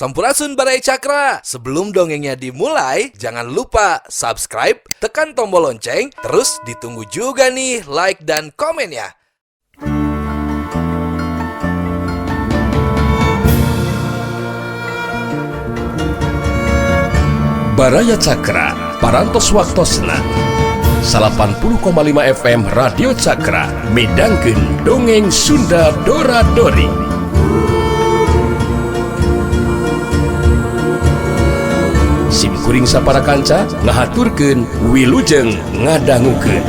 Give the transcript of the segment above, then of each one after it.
Sampurasun, Baraya Cakra. Sebelum dongengnya dimulai, jangan lupa subscribe, tekan tombol lonceng, terus ditunggu juga nih like dan komennya. Baraya Cakra, Parantos Waktosna 80,5 FM Radio Cakra midangkeun dongeng Sunda Dora Dori. Sim kuring sapara kanca ngahaturkeun wilujeng ngadangukeun.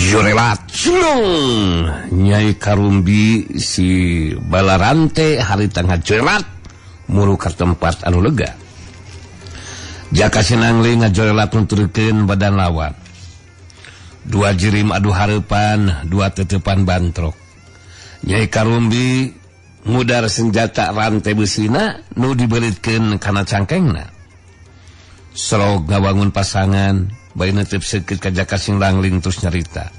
Jorelat cilung Nyai Karumbi si Balarante harita ngajorelat muru ka tempat anu lega. Jaka Sinangling ngajorelat nuturkeun badan lawan. Dua jirim adu hareupan, dua tetepan bantrok. Nyai Karumbi ngudar senjata rantai besina nu dibelitkeun kana cangkengna. Serog ngawangun pasangan, bae neuteup seukeut ka Jaka Sinangling terus nyarita.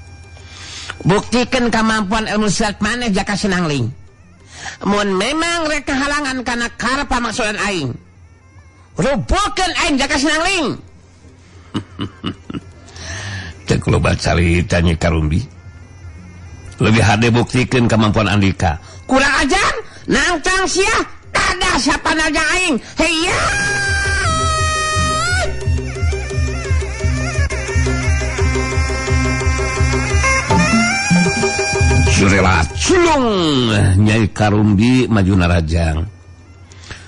Buktikan kemampuan ilmu silat maneh, Jaka Sinangling. Mun memang rek kahalangan kana karep pamaksudan aing, rubuhkeun aing, Jaka Sinangling. Teu loba carita, Nyi Karumbi. Lebih hade buktikeun kemampuan andika. Kurang ajar, nangtang sia, kada sapanaja aing. Heya! Jurelat culung Nyai Karumbi maju narajang.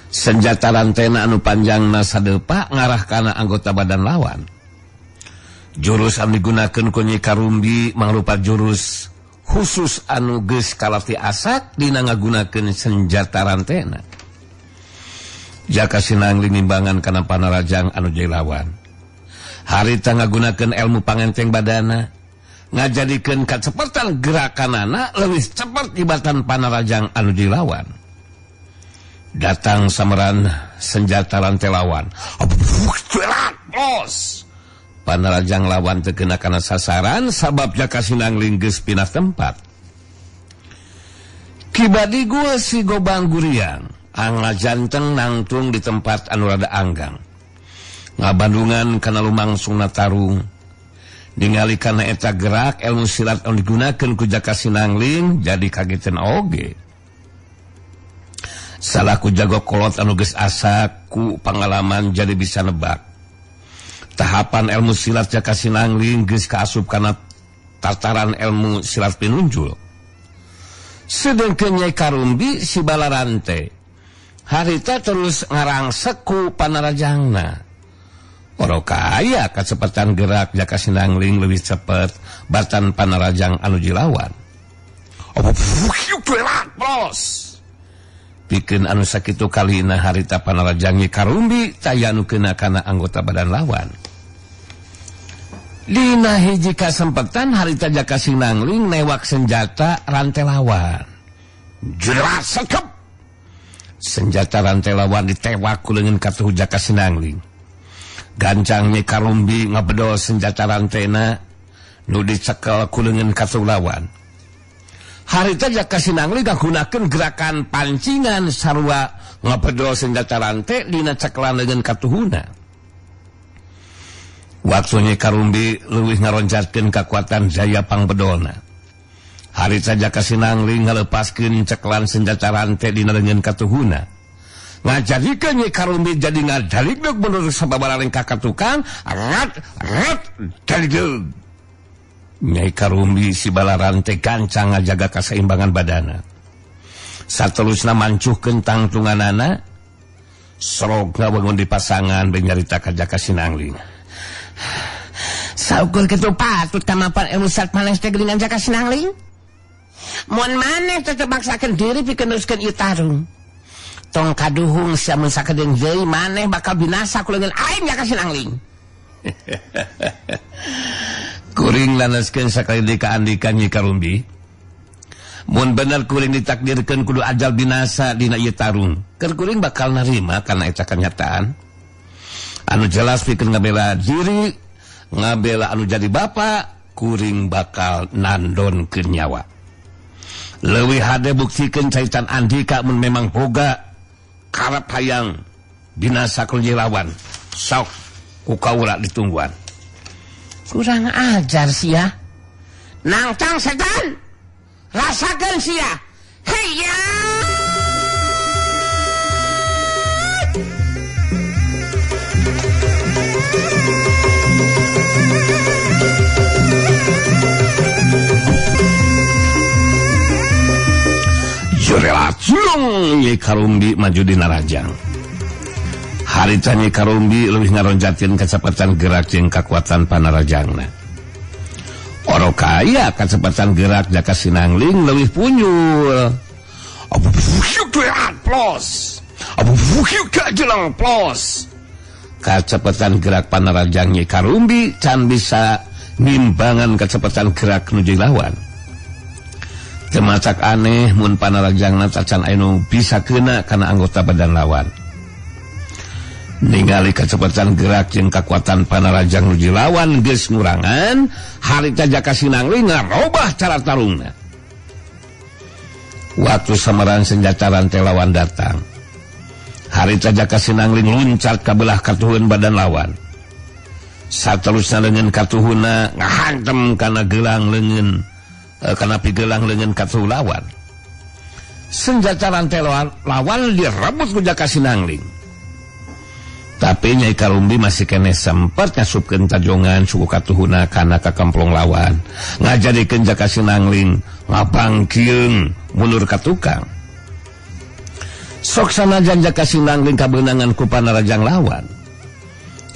Senjata rantena anu panjangna sadepa ngarah kana anggota badan lawan. Jurus anu digunakeun ku Nyai Karumbi mangrupa jurus khusus anu geus kalati asak dina ngagunakeun senjata rantena. Jaka Sinangling nimbangan kana panarajang anu jadi lawan. Harita ngagunakeun ilmu pangenteng badana, ngajadikeun kacepetan gerakanana leuwih cepet tibatan panarajang anu dilawan. Datang sameran senjata rantai lawan. Bos. Panarajang lawan teu kena kana sasaran sabab Jaka Sinangling geus pindah tempat. Kibadi gue si Gobang Guriang angajanteng nangtung di tempat anu rada anggang. Ngabandungan kana lumangsungna tarung. Ningali kana eta gerak ilmu silat anu digunakeun ku Jaka Sinangling jadi kagetan oge. Salaku jago kolot anu geus asak ku pangalaman jadi bisa nebak. Tahapan ilmu silat Jaka Sinangling geus kaasup kana tataran ilmu silat pinunjul. Sedengkeun Nyai Karumbi si Balarante harita terus ngarangsek ku panarajangna. Oro kaya kacepetan gerak Jaka Sinangling lebih cepet batan panarajang anu jilawan. Bos. Pikeun anu sakitu kalina harita panarajang Nyi Karumbi taya anu kena kana anggota badan lawan. Dina hiji kasempetan harita Jaka Sinangling newak senjata rantai lawan. Jelas sekep. Senjata rantai lawan ditewak ku leungeun katuhu Jaka Sinangling. Gancang Nyi Karumbi ngabedol senjata rantena nu dicekel ku leungeun katuhu lawan. Harita Jaka Sinangling ngagunakeun gerakan pancingan sarua ngabedol senjata rante dina cekelan leungeun katuhuna. Waktu Nyi Karumbi leuwih ngaronjatkeun kakuatan jaya pangbedolna. Harita Jaka Sinangling ngalepaskeun cekelan senjata rante dina leungeun katuhuna. Ngajadikeun Nyi Karumbi jadi ngadaligdug menurut sababaraha lengkah ka tukang rat rat daligdug. Nyai Karumbi si balarante gancang ngajaga kaseimbangan badana. Saterusna mancuhkeun tangtunganana, sorog ngabangun di pasangan bari nyarita ka Jaka Sinangling. Saukur kitu patut kamapan ilmu silat maneh teh geuningan Jaka Sinangling. Mun maneh tetep maksakeun diri pikeun neruskeun ieu tarung. Tong kaduhung sia mun sakedeung deui maneh bakal binasa ku leungeun aing Jaka Sinangling. Kuring laneskeun sakali deui ka Andika Nyi Karumbi. Mun bener kuring ditakdirkeun kudu ajal binasa dina ieu tarung. Keur kuring bakal narima kana eta kenyataan. Anu jelas pikeun ngabela diri, ngabela anu jadi bapa, kuring bakal nandonkeun nyawa. Leuwih hade buktikeun caitan Andika mun memang boga karep hayang binasa ku lawan. Sok ku kaula ditungguan. Kurang ajar sia. Nangtang setan. Rasakeun sia. Heya. Jurela culung Nyi Karumbi maju dina rajang. Harita Nyi Karumbi leuwih ngaronjatin kecepatan gerak jeung kakuatan panarajangna. Oro kaya kecepatan gerak Jaka Sinangling leuwih punyul. Abu plus. Abu jelang plus. Kecepatan gerak panarajang Nyi Karumbi can bisa nimbangan kecepatan gerak nu lawan. Temacak aneh mun panarajangna tacan anu bisa kena kana anggota badan lawan. Ningali kecepatan gerak jeung kekuatan panarajang nu lawan geus ngurangan, harita Jaka Sinangling ngarobah cara tarungna. Waktu samaran senjata rantai lawan datang, harita Jaka Sinangling luncat ka belah katuhun badan lawan. Saterusna leungeun katuhunna ngahantem kana gelang leungeun kana pigelang leungeun katuh lawan. Senjata rantai lawan direbut ku Jaka Sinangling. Tapi Nyai Karumbi masih keneh sempet ngasupkeun tajongan suku katuhuna kana kakamplong lawan. Ngajadikeun Jaka Sinangling ngabangkieung mundur ka tukang. Sok sanajan Jaka Sinangling kabeunangan ku panarajang lawan.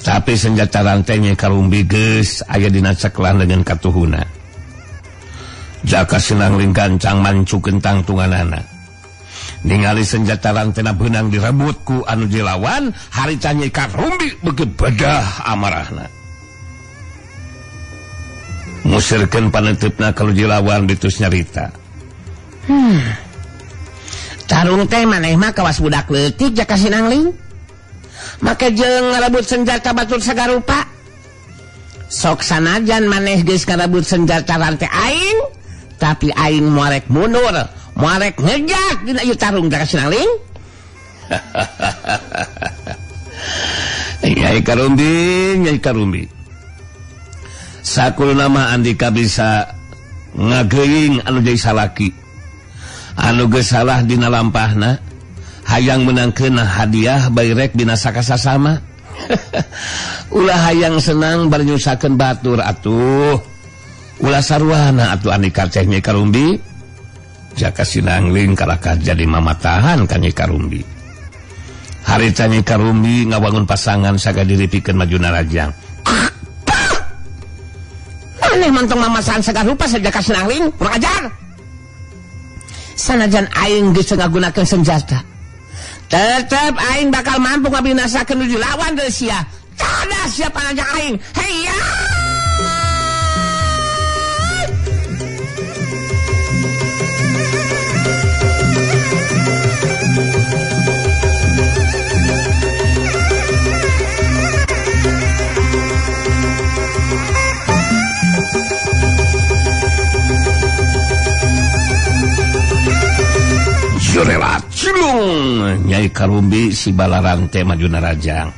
Tapi senjata rantai Nyai Karumbi geus aya dina ceklan leungeun katuhuna. Jaka Sinangling gancang mancukeun tangtunganana. Ningali senjata rantena beunang direbut ku anu dilawan, harita Nyi Karumbi beuki bedah amarahna. Musirkeun paneuteup ka nu dilawan ditus nyarita. Tarung teh maneh mah kawas budak leutik Jaka Sinangling. Make jeung ngarebut senjata batur sagarupa. Sok sanajan maneh geus ngarebut senjata rantai aing, tapi aing moarek mundur. Moarek ngejak dina ieu tarung Jaka Sinangling. Nyai Karumbi, Nyai Karumbi. Sakulna mah Andika bisa ngageuing anu jadi salaki. Anu geus salah dina lampahna, hayang meunangkeun hadiah bae rek dina sakasasama. Ulah hayang senang bari nyusakeun batur atuh. Ulah sarwana atuh Andika teh Nyai Karumbi. Jaka Sinangling kalakah jadi mamatahan ka Nyi Karumbi. Harita Nyi Karumbi ngawangun pasangan sagadiri pikeun maju narajang. Aneh mantong mamasahan sagarupa sa Jaka Sinangling, kurang ajar. Sanajan aing geus ngagunakeun senjata, tetep aing bakal mampu ngabinasakeun nu dilawan deui sia. Cada sia panajang aing. Heya. Jurela cilung Nyai Karumbi si balarante maju narajang.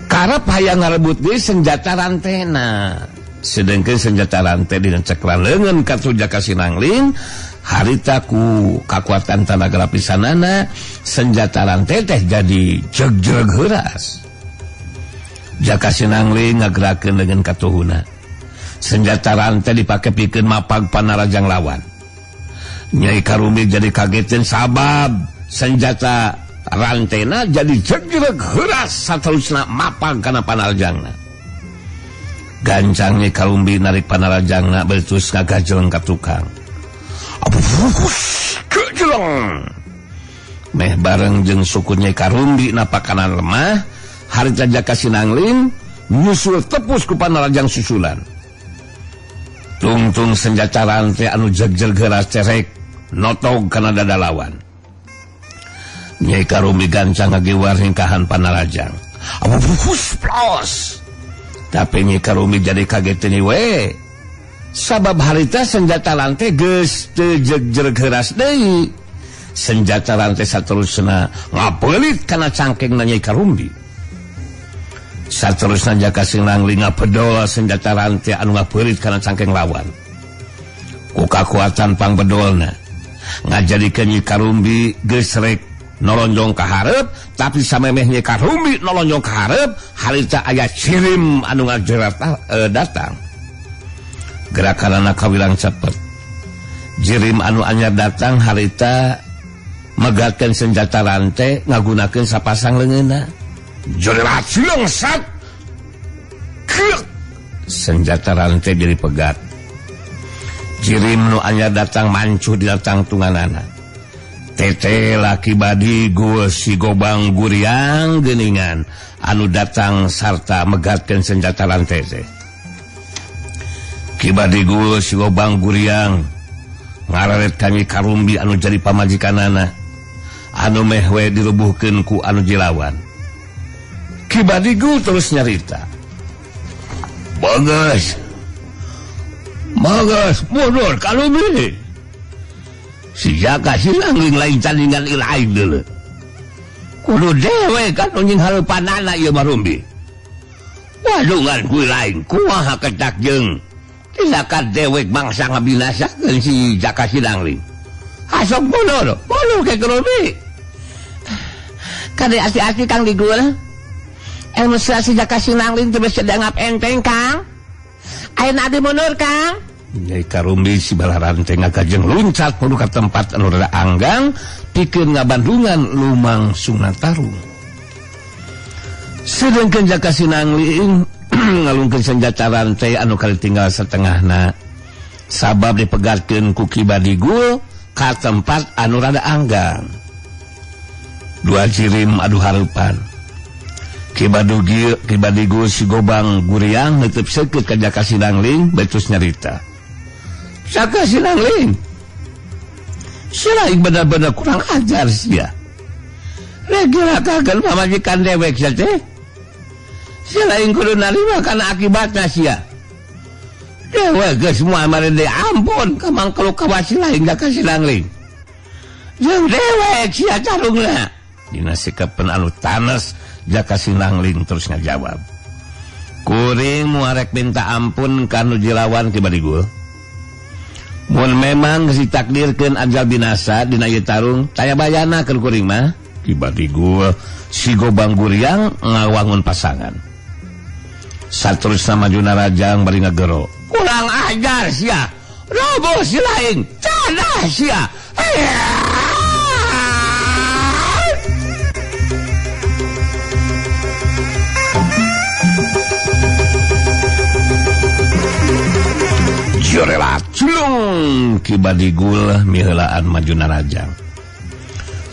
Karep hayang ngarebut deui senjata rantena. Sedengkeun senjata rantai dina ceklan leungeun katuh Jaka Sinangling, harita ku kakuatan tanaga lapisanana senjata rantai teh jadi jegjeg heuras. Jaka Sinangling ngagerakeun leungeun katuhuna. Senjata rantai dipake pikeun mapag panarajang lawan. Nyai Karumbi jadi kagetin sabab senjata rantena jadi jegreg heuras saterusna mapag kana panarajangna. Gancang Nyai Karumbi narik panarajangna bertus ngagajleng ka tukang. Gajleng. Meh bareng jeung suku Nyai Karumbi napakana lemah, harita Jaka Sinangling nyusul tepus ku panarajang susulan. Tungtung senjata rantai anu jegjeg heuras cerek notog kana dada lawan. Nyai Karumbi gancang ngagiwar hingkahan panarajang. Hus plos. Tapi Nyai Karumbi jadi kaget we. Sabab harita senjata rantai geus teu jegjeg heuras deui. Senjata rantai saterusna ngapeulit kana cangkengna Nyai Karumbi. Saterusna Jaka Sinangling ngapedol senjata rantai anu ngapeurit kana cangkeng lawan. Ku kakuatan pangbedolna ngajadikeun Nyi Karumbi geus rek nolonjong ka hareup, tapi samemeh Nyi Karumbi nolonjong ka hareup harita aya cirim anu ngajerat datang. Gerakanana kawilang cepet. Jirim anu anyar datang harita megatkeun senjata rantai ngagunakeun sapasang leungeunna. Jorelat lengsat. Senjata rantai jadi pegat. Jirim nu anyar datang mancuh di tangtunganana. Tete laki badi gue si Gobang Guriang geuningan anu datang sarta megatkeun senjata rantai teh. Ki Badi gue si Gobang Guriang ngararet ka Nyi Karumbi anu jadi pamajikanana anu meh we dirubuhkeun ku anu jilawan. Ki Badigul terus nyarita. Bagas. Bagas mundur Karumbi. Si Jaka Sinangling lain tandingan ilain deuleu. Kudu dewe kan nu nying hareupanana ieu Marumbi. Wadungan ku lain kumaha ketak jeung tindakan dewek bangsa ngabinasakeun si Jaka Sinangling. Hasok mundur, mundur ke Karumbi. Kade asti-asti Kang Digul. Ilmu si Jaka Sinangling teu bisa dianggap enteng Kang. Ayeuna abdi mundur Kang. Nyai Karumbi si balarante ngagajeng luncat kudu ka tempat anu rada anggang pikeun ngabandungan lumang Sunatarung. Sedengkeun Jaka Sinangling ngalungkeun senjata rantai anu kali tinggal setengahna. Sabab dipegatkeun ku Ki Badigul ka tempat anu rada anggang. Dua jirim adu hareupan. Ki Badigul si Gobang Guriang neuteub seukeut ka Jaka Sinangling betus nyarita. Jaka Sinangling, sia bener-bener kurang ajar sia. Regila kageun pamajikan dewek sia teh. Sia lain kudu narima kana akibatna sia. Dewek geus moal marede ampun kamangkeluk ka lain Jaka Sinangling. Jeung dewek sia carungna. Dina sikapeun anu tanes Jaka Sinangling terus ngajawab. Kuring muarek minta ampun kanu jilawan Ki Badigul. Mun memang geus ditakdirkeun ajal binasa dina ieu tarung, taya bayana keur kuring mah. Ki Badigul si Gobang Guriang ngawangun pasangan. Saterusna maju narajang bari ngagero. Kurang ajar sia. Roboh si lain. Tanah sia. Jorelat culung Ki Badigul miheulaan maju narajang.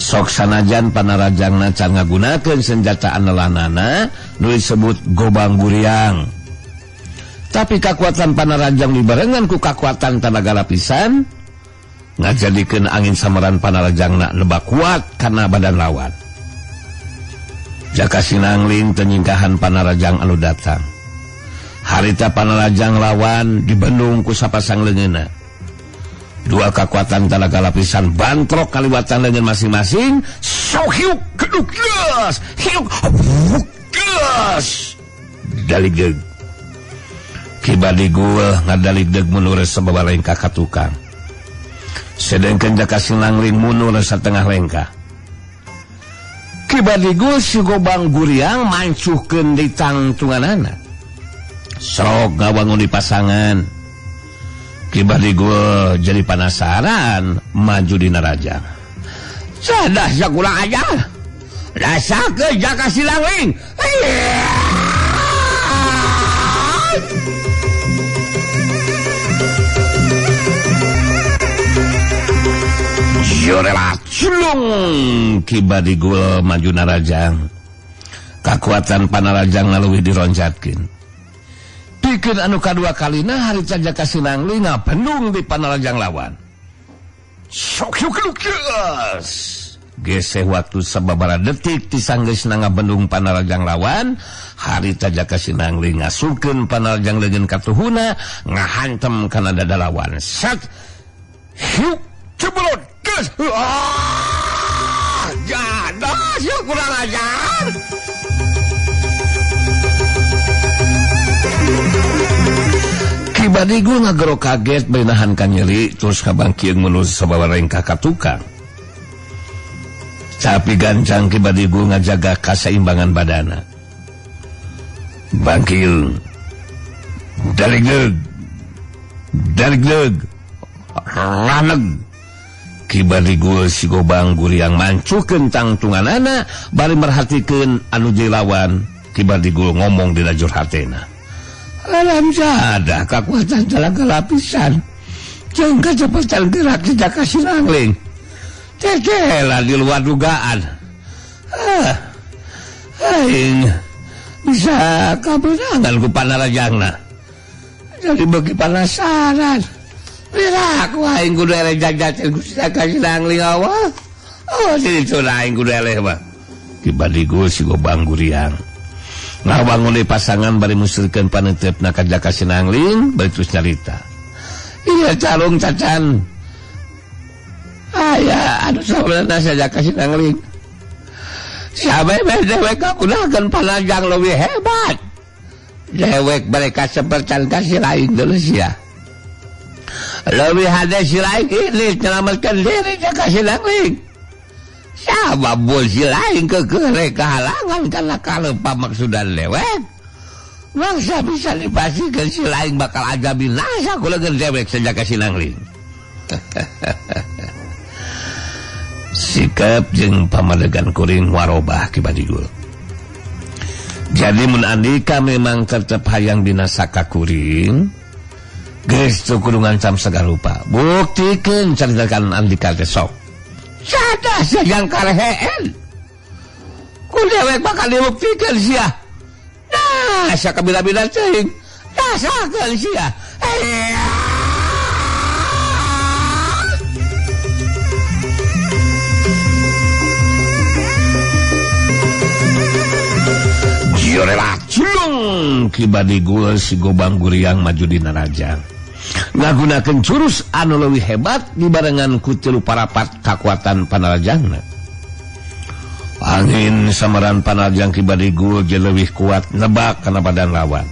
Sok sanajan panarajangna can ngagunakeun senjata anelanana nu disebut Gobang Guriang. Tapi kakuatan panarajang dibarengan ku kakuatan tanaga lapisan ngajadikeun angin sameran panarajangna lebak kuat kana badan lawan. Jaka Sinangling teu nyingkahan panarajang anu datang. Harita panarajang lawan dibendung ku sapasang leungeunna. Dua kekuatan tanaga lapisan bantrok kaliwatan leungeun masing-masing. Sok hiuk geduk geus, hiuk geus. Daligdeug. Ki Badigul ngadaligdeug mundur sababa lengkah ka tukang. Sedengkeun Jaka Sinangling mundur satengah lengkah. Ki Badigul si Gobang Guriang mancuhkeun di tangtunganana. Sok ngawangun di pasangan. Ki Badigul jadi penasaran maju dina rajang. Sadah sakurang aja. Rasakeun Jaka Sinangling. Jorela culung Ki Badigul maju narajang. Kakuatan panarajang leuwih dironcatkeun. Pikeun anu kadua kalina harita Jaka Sinangling ngapendung di panarajang lawan. Sok yuk. Geseh waktu sababaraha detik tisanggeusna ngabendung panarajang lawan, harita Jaka Sinangling ngasupkeun panarajang leungeun katuhuna ngahantem kana dada lawan. Sat hiuk ceblot. Ah, jadah sia kurang ajar. Ki Badigul ngagero kaget bari nahan ka nyeri terus kabangkieung menuju sababaraha rengkah ka tukang. Tapi gancang Ki Badigul ngajaga kasaimbangan badana. Bangkieung. Daligleg. Daligleg. Raneg. Ki Badigul si Gobang guriang mancukeun tangtunganana bari merhatikeun anu jadi lawan. Ki Badigul ngomong dina jur hatena. Alam jadah kakuatan talaga lapisan. Jeung kacepetan gerak Jaka Sinangling. Tetela di luar dugaan. Aing bisa kabeunangan ku panarajangna. Jadi bagi penasaran. Aku aing kudu eleh jajatin ku Jaka Sinangling awal. Oh, jadi curah aing kudu eleh mah. Ki Badigul si Gobang guriang. Ngawangun di pasangan bari musrikeun paneuteup ka Jaka Sinangling bari terus nyarita. Iya calung cacan. Aya anu sabenerna Jaka Sinangling. Sampe dewek kagunakeun panajang leuwih hebat. Dewek mereka sepercan ka si lain dulu sia. Lebih ada si lain ini menyelamatkan diri Jaka Sinangling. Siapa bol si lain kekere kehalangan karena kalau pamaksudan dewek. Mangsa bisa dipastikan si lain bakal aja binasa kulegan dewek sejak Sinangling. Sikap jeung pamadegan kuring warobah Ki Badigul. Jadi mun andika memang tetep hayang binasa ka kuring, geus teu kudu ngancam sagarupa. Buktikeun caritakan andika teh sok. Sadah sia yang kareheen. Ku dewek bakal dibuktikeun sia. Nah, sia kabila-bila teuing. Rasakeun sia. Jorela culung Ki Badigul si Gobang guriang maju dina rajang. Ngagunakeun jurus anu leuwih hebat dibarengan ku tilu parapat kakuatan panarajangna. Angin samaran panarajang Ki Badigul jeung leuwih kuat nebak kana badan lawan.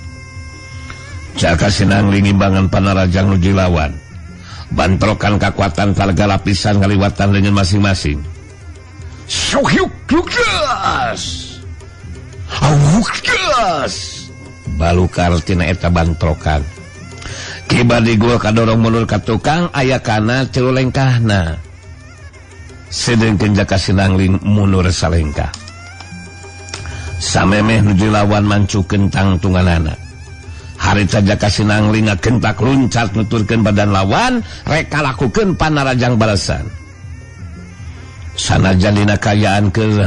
Jaka Sinangling ngimbangan panarajang nu lawan. Bantrokan kakuatan talaga lapisan ngaliwatan leungeun masing-masing. Sok yuk lukes. Awukes. Balukar tina eta bantrokan. Ki Badigul kadorong mundur ka tukang aya kana tilu lengkahna. Sedengkeun Jaka Sinangling mundur salengkah. Samemeh nuju lawan mancukeun tangtunganana. Harita Jaka Sinangling ngakentak luncat nuturkeun badan lawan rek kalakukeun panarajang balasan. Sanajan dina kaayaan keur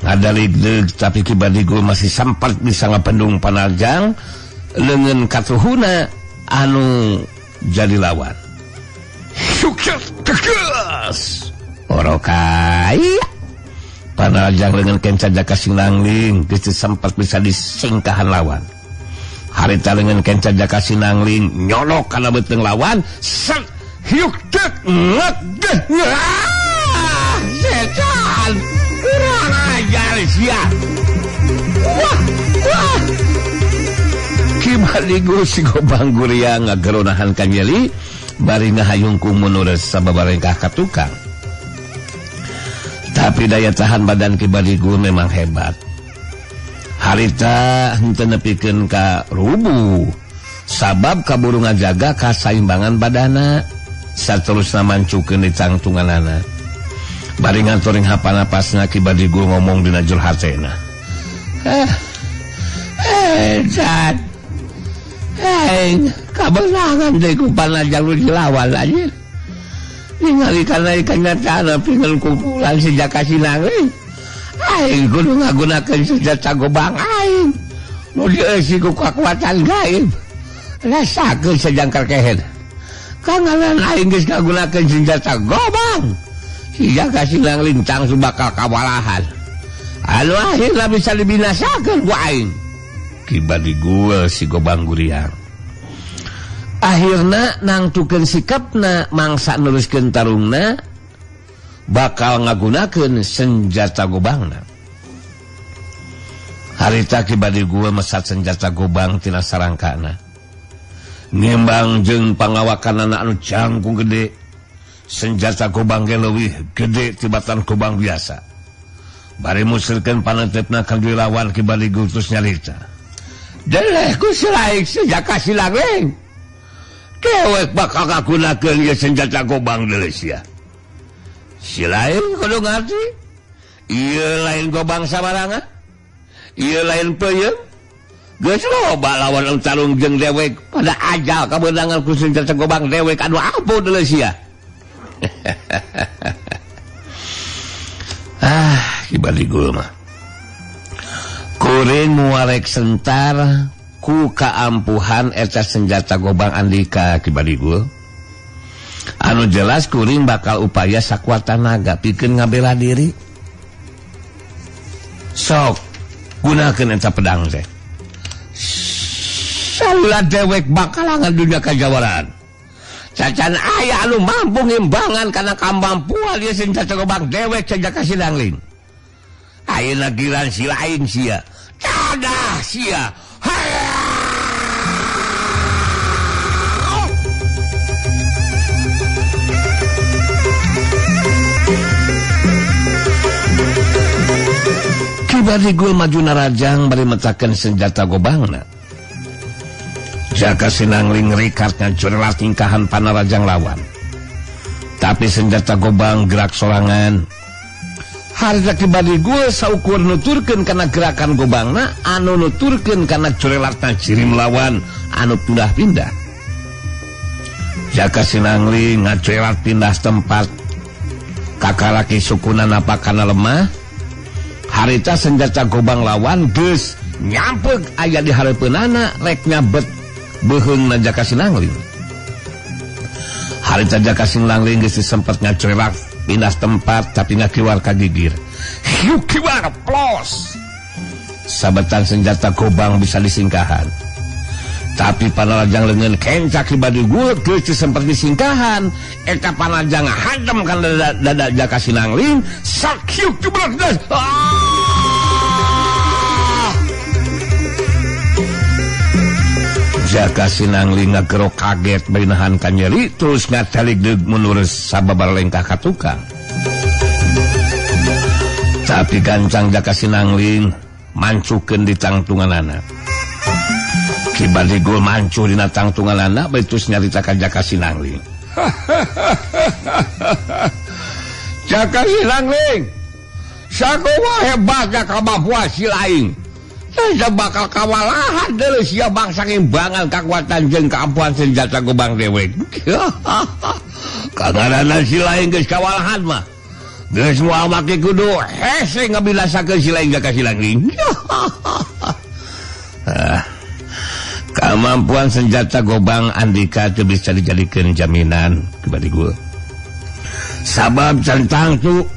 ngadaligdeug tapi Ki Badigul masih sempat bisa ngapendung panarajang leungeun katuhuna anu jadi lawan. Sukses tegas. Orokai. Panarajang leungeun kenca Jaka Sinangling geus sempat bisa disingkahan lawan. Harita leungeun kenca Jaka Sinangling nyolok kana beuteung lawan. Set hiuk dek ngek deh. Setan. Kurang ajar sia. Wah, wah. Ki Badigul si Gobang guriang ngageronahan ka nyeli bari ngahayungkung mundur sababarengkah ka tukang. Tapi daya tahan badan Ki Badigul memang hebat. Harita henteu nepikeun ka rubuh sabab kaburu ngajaga kasaimbangan badana saterusna mancukeun di tangtunganana. Bari ngatoring hapanapasna Ki Badigul ngomong dina jero hatena. Edan. Kabeunangan deui ku panajang nu dilawan anjir. Ningali kana kenyataan pingin kumpulan si Jaka Sinangling. Aing kudu ngagunakeun senjata gobang aing. Nu dieusi ku kakuatan gaib. Rasakeun sajangkar kehed. Kanganan aing geus ngagunakeun senjata gobang. Si Jaka Sinangling tangsu bakal kawalahan. Anu akhirna bisa dibinasakeun ku aing. Ki Badigul si Gobang Guriang. Akhirna nangtukeun sikapna mangsa neruskeun tarungna bakal ngagunakeun senjata gobangna. Harita Ki Badigul mesat senjata gobang tina sarangkana. Ngimbang jeung pangawakanana anu jangkung gede. Senjata gobang ge leuwih gede tibatan gobang biasa. Bari musirkeun panetepna ka lawan Ki Badigul terus nyalita. Deleh ku silaik si Jaka Sinangling. Dewek bakal ngagunakeun ieu senjata gobang deuleu sia. Si lain kudu ngarti. Ieu lain gobang sabarangan. Ieu lain peuyeung. Geus loba lawan tarung jeung dewek pada ajal kabeunangan ku senjata gobang dewek anu ampuh deuleu sia. Ki Badigul mah. Kuring muarek sentar ku kaampuhan eta senjata gobang Andika Ki Badigul. Anu jelas kuring bakal upaya sakuat tanaga pikeun ngabela diri. Sok gunakeun eta pedang teh. Salula dewek bakal ngadunya kajawaraan. Cacan aya anu mampu ngimbangan kana kamampuan ieu senjata gobang dewek Jaka Sinangling. Ayeuna giran si lain sia. Tadah sia. Ki Badigul maju narajang bari metakeun senjata gobangna. Jaka Sinangling rikat ngacurelat tingkahan panarajang lawan. Tapi senjata gobang gerak sorangan. Harita Ki Badigul saukur nuturkeun kana gerakan gobangna anu nuturkeun kana curelatna cirim lawan anu pindah-pindah. Jaka Sinangling ngacurelat pindah tempat. Kakalaki sukuna napakana lemah. Harita senjata gobang lawan geus nyampeg aya di hareupeunana rek nyabet beuheungna Jaka Sinangling. Harita Jaka Sinangling geus sempet ngacurelat pindah tempat tapi ngakiwar ka gigir. Hiu kiwar plos. Sabetan senjata gobang bisa disingkahan. Tapi panarajang leungeun kencak Ki Badigul geus sempet disingkahan. Eta panarajang hantem kana dada Jaka Sinangling. Sak hiu kiwar. Jaka Sinangling ngagerok kaget bari nahan ka nyeri terus ngatalig deug mundur sababar lengkah ka tukang. Tapi gancang Jaka Sinangling mancukeun di tangtunganana. Ki Badigul mancu dina tangtunganana bari terus nyarita ka Jaka Sinangling. Jaka Sinangling, sakumaha hebatna kamampuan si lain. Saja bakal kawalahan deuleu sia bangsa ngimbangan kakuatan jeung kaampuhan senjata gobang dewek. Kangaranna si lain geus kawalahan mah. Geus moal make kudu hese ngabinasakeun si lain Jaka Sinangling. Kamampuan senjata gobang Andika teu bisa dijadikeun jaminan Ki Badigul. Sabab centang tu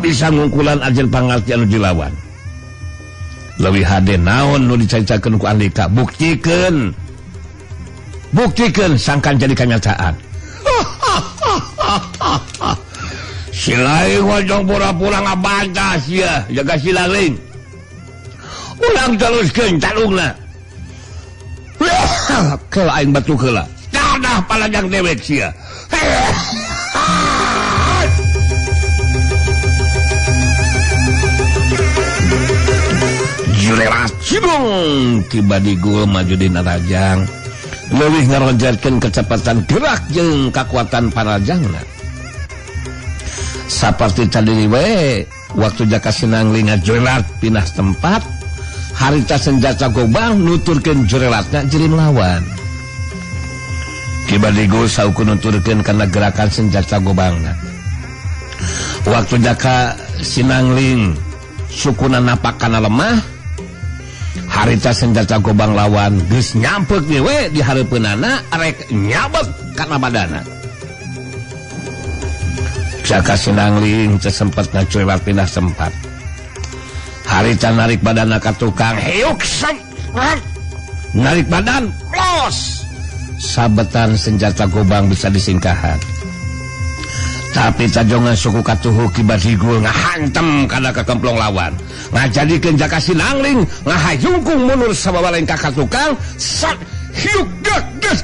bisa ngungkulan ajen pangarti anu dilawan. Leuwih hade naon nu dicaritakeun ku Andika, buktikeun. Buktikeun sangkan jadi kanyataan. Si lain wajong pura-pura ngabantah sia, Jaka Sinangling. Urang teruskeun tarungna. Keula aing batu heula. Dadah palajang dewek sia. Jurelat cilung Ki Badigul maju dina rajang leuwih ngaronjarkeun kecepatan gerak jeung kakuatan parajangna. Saperti tadi we waktu Jaka Sinangling ngajurelat pindah tempat harita senjata gobang nuturkeun jurelatna jirim lawan. Ki Badigul saukur nuturkeun kana gerakan senjata gobangna. Waktu Jaka Sinangling sukuna napak kana lemah harita senjata gobang lawan geus nyampek we di hareupeunana rek nyabek kana badana. Jaka Sinangling teu sempet ngacurelat pindah tempat. Harita narik badana ka tukang hiuk narik badan los sabetan senjata gobang bisa disingkahan. Tapi tajongan suku katuhu Ki Badigul ngahantem kana kakemplong lawan ngajadikeun Jaka Sinangling ngahayungkung mundur sababalengkah ka tukang sak hiuk gek geus.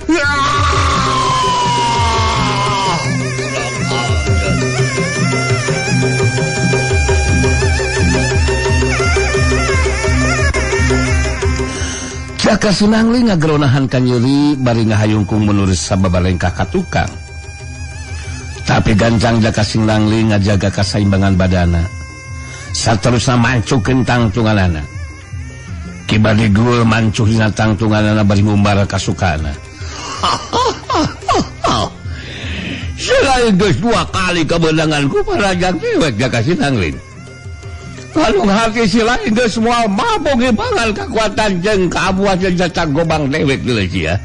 Jaka Sinangling ngageronahan ka nyeri bari ngahayungkung mundur sababalengkah ka tukang. Tapi gancang Jaka Sinangling ngajaga kasaimbangan badana. Saterusna mancukeun tangtunganana. Ki Badigul mancuh dina tangtunganana bari ngumbar kasukana. Selain geus dua kali kemenangan ku parajang dewek Jaka Sinangling. Lalu hati si lain geus moal mampu ngimbangan kekuatan jeung kaabuan senjata gobang dewek deui sia.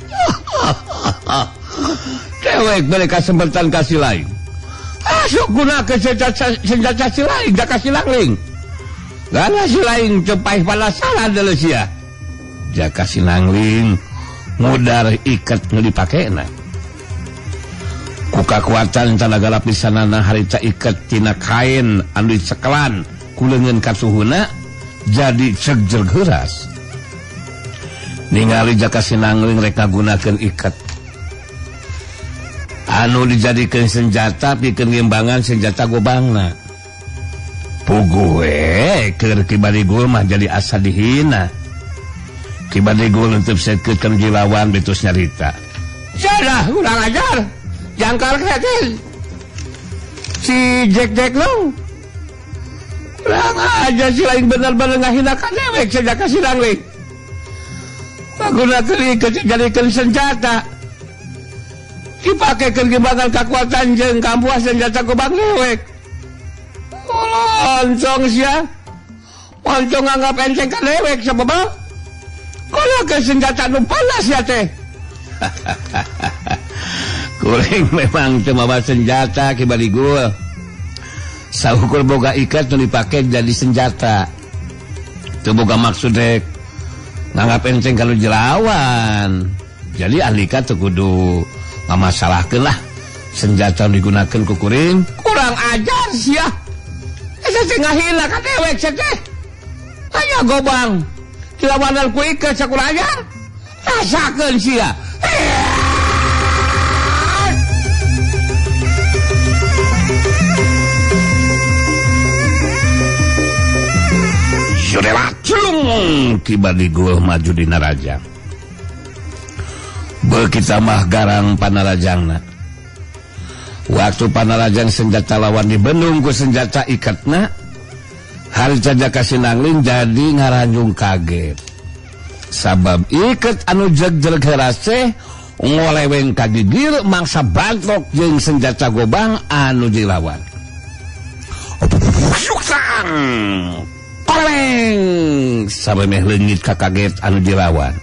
Dewek bere kasempatan ka si lain. Asuk gunakeun senjata si lain Jaka Sinangling. Karena si lain cepaih pada salah deui sia. Jaka Sinangling ngudar iket nu dipakena. Ku kakuatan tanaga lapisanana harita iket tina kain anu dicekelan ku leungeun kasuhuna jadi cegjerg heuras. Ningali Jaka Sinangling rek ngagunakeun iket anu dijadikeun senjata pikeun ngimbangan senjata gobangna. Puguh we keur Ki Badigul mah jadi asa dihina. Ki Badigul henteu seukeut kana jilawan betus nyarita. Jadah urang ajar. Jangkar ketin. Si Jack-Jack lu. Kurang aja si lain bener-bener ngahina ka dewek si Jaka Sinangling. Pagunakeun iket dijadikeun senjata. Dipakekeun ngimbangan kakuatan jeung kampuas senjata gobang dewek. Loncong sia. Loncong nganggap enteng ka dewek sabab gunakeun senjata nu panas ya teh. Kuring memang teu mawa senjata Ki Badigul. Saukur boga ikat nu dipake jadi senjata. Teu boga maksud rek nganggap enteng kalau jelawan. Jadi andika teu kudu ngamasalahkeun lah senjata nu digunakeun ku kuring. Kurang ajar sia. Eta teh ngahina ka dewek sia teh. Aya gobang dilawanan ku iket sakurang ajar. Rasakeun sia. Jurelat cilung Ki Badigul maju dina rajang. Beuki tambah garang panarajangna. Waktu panarajang senjata lawan dibendung ku senjata iketna, harita Jaka Sinangling jadi ngaranjung kaget. Sabab iket anu jegjereg heras teh ngoleweng ka gigir mangsa bantrok jeung senjata gobang anu dilawan. Syuksang! Koleng! Samemeh leungit kakaget anu dilawan.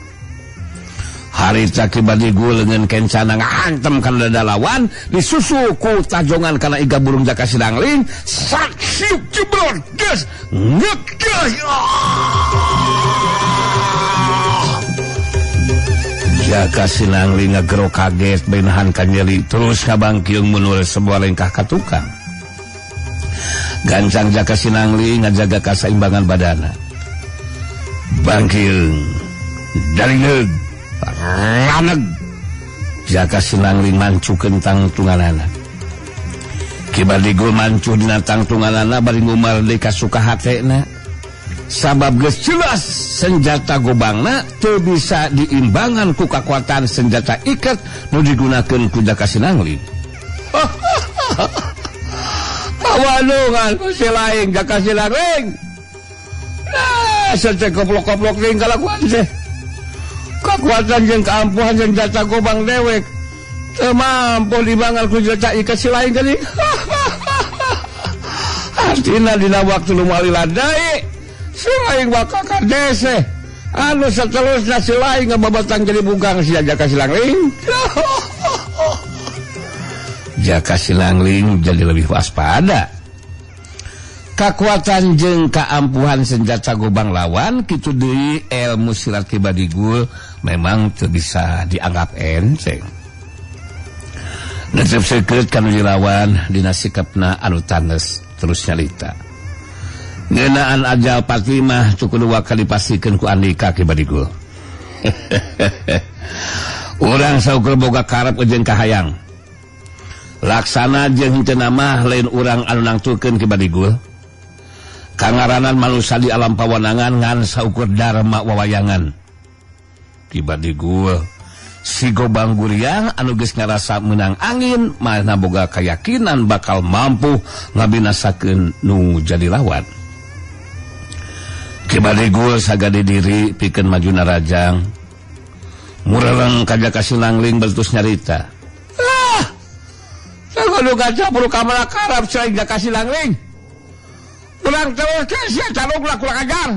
Harita Ki Badigul leungeun kencana ngahantem kana dada lawan disusul ku tajongan kana iga burung Jaka Sinangling sak siuk jebrot geus ngekeuh. Jaka Sinangling ngagero kaget benahan ka nyeri terus kabangkiung mundur sebuah lengkah ka tukang. Gancang Jaka Sinangling ngajaga kasaimbangan badana. Bangkiung daringeug raneg. Jaka Sinangling mancukeun tangtunganana. Ki Badigul mancuh dina tangtunganana bari ngumar deui ka suka hatena. Sabab geus jelas senjata gobangna teu bisa diimbangan ku kakuatan senjata iket nu digunakeun ku Jaka Sinangling. Awanungan ku si laing Jaka Sinangling. Nah, sece koplok-koplok deui kalakuan teh. Kakuatan jeung kaampuhan senjata gobang dewek teu mampu dibangal ku senjata iket si laing tadi. Artina dina waktu nu malila deui si laing bakal kadese anu saterusna si laing ngababatang jadi bugang si Jaka Sinangling. Jaka Sinangling jadi lebih waspada. Kakuatan jeung kaampuhan senjata gobang lawan kitu deui ilmu silat Ki Badigul memang teu bisa dianggap enteng. Netep seukeut kanu dilawan dina sikapna anu tanes terus nyalita. Ngeunaan ajal Fatimah teu kudu wakal dipastikeun ku Andika Ki Badigul. Urang saukur boga karep jeung kahayang. Laksana jeung henteu mah lain urang anu nangtukeun Ki Badigul. Kangaranan manusia di alam pawanangan ngan saukur dharma wawayangan. Ki Badigul si Gobang Guriang anu geus ngarasa meunang angin mana boga keyakinan bakal mampu ngabinasakeun nu jadi lawan. Ki Badigul sagade diri pikeun maju narajang. Mureleng ka Jaka Sinangling bertus nyarita. Ah! Sakudu kaca perlu kamana karep selain Jaka Sinangling. Urang terus ke sia caluk lah kurang ajar.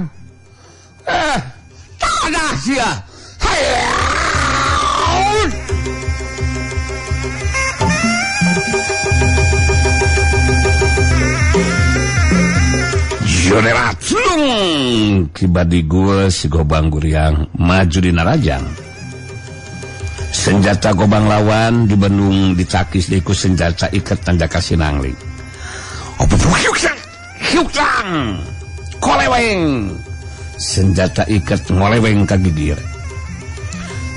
Tanah sia. Hayaun. Jorerat lung Ki Badigul si Gobang Guriang maju di narajang. Senjata gobang lawan dibendung ditakis deui ku senjata iket Jaka Sinangling. Hiuktang koleweng senjata iket ngoleweng ka gigir.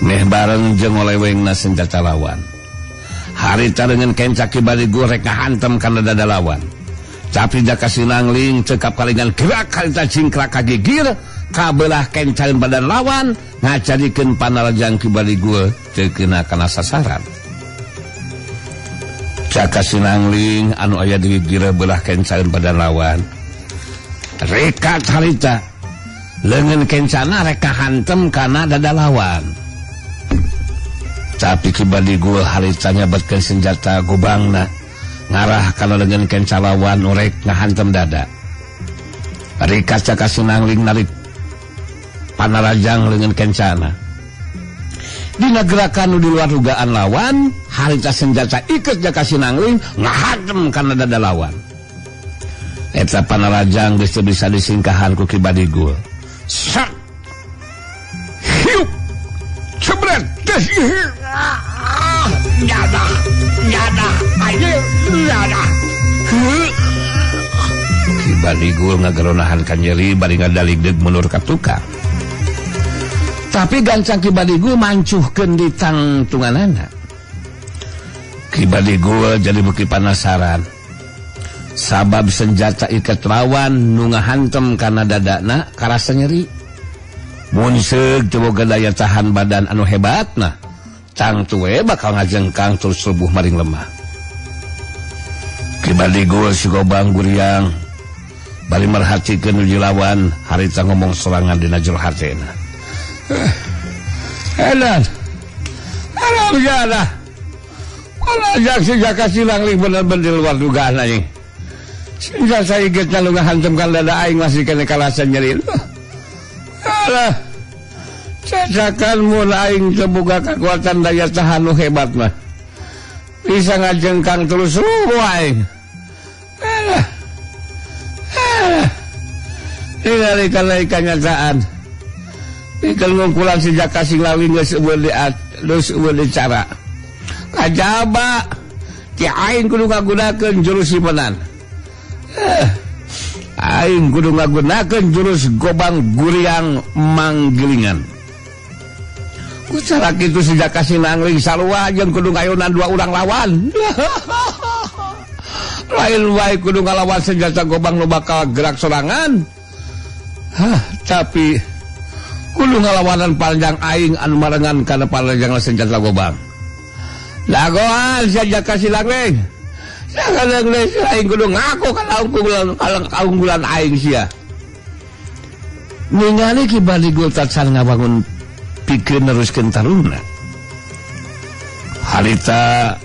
Meh bareng jeung ngolewengna senjata lawan. Harita dengan kenca Ki Badigul rek ngahantem kana dada lawan. Tapi Jaka Sinangling cekap kalingan gerak harita cingkrak ka gigir kabelah kencaeun badan lawan ngajadikeun panarajang Ki Badigul teu kena kana sasaran. Jaka Sinangling anu aya di gigir belah kencaeun badan lawan. Rekat harita leungeun kencana rek kahantem kana dada lawan. Tapi Ki Badigul harita nyabetkeun senjata gobangna ngarah kana leungeun kenca lawan rek ngahantem dada. Rikat Jaka Sinangling narik panarajang leungeun kencana. Dina gerakan nu di luar dugaan lawan, harita senjata iket Jaka Sinangling ngahantem kana dada lawan. Eta panarajang geus teu bisa disingkahan ku Ki Badigul. Sak. Hiup. Cebret. Nyada, nyada, ayo, nyada. Ki Badigul ngageronahan kanyeri bari ngadaligdeug mundur ka tukang. Tapi gancang Ki Badigul mancuhkeun di tangtunganana. Ki Badigul jadi beuki panasaran. Sabab senjata iket lawan nu ngahantem kana dadana karasa nyeri. Mun seug teu boga daya tahan badan anu hebatna, tangtu we bakal ngajengkang terus lebuh maring lemah. Ki Badigul si Gobang Guriang bari merhatikeun nu lawan harita ngomong sorangan dina jero hatena. Edan. Alam jada. Wala jak si Jaka Sinangling bener-bener di luar dugaan anjing. Senjata igetna nu ngahantem kana dada aing masih kena kalasan nyeri. Alah. Cacakan mun aing teu boga kakuatan daya tahan nu hebat mah. Bisa ngajengkang terus rubuh aing. Alah. Alah. Ningali kana kanyataan. Pikeun ngungkulan si Jaka Sinangling geus eueuh di cara. Kajaba ti aing kudu ngagunakeun jurus simpenan. Aing kudu ngagunakeun jurus Gobang Guriang Manggilingan. Ku cara kitu si Jaka Sinangling sarua jeung kudu ngayunan dua urang lawan. Lain wae kudu ngalawan senjata gobang nu bakal gerak sorangan. Hah, tapi kudu ngalawanan panjang aing anu marengan kana panjang senjata gobang. Dagoan sia Jaka Sinangling. Sakadeng aing kudu ngaku kana kaunggulan aing sia. Ningali Ki Badigul tacan ngabangun pikeun neruskeun tarungna. Harita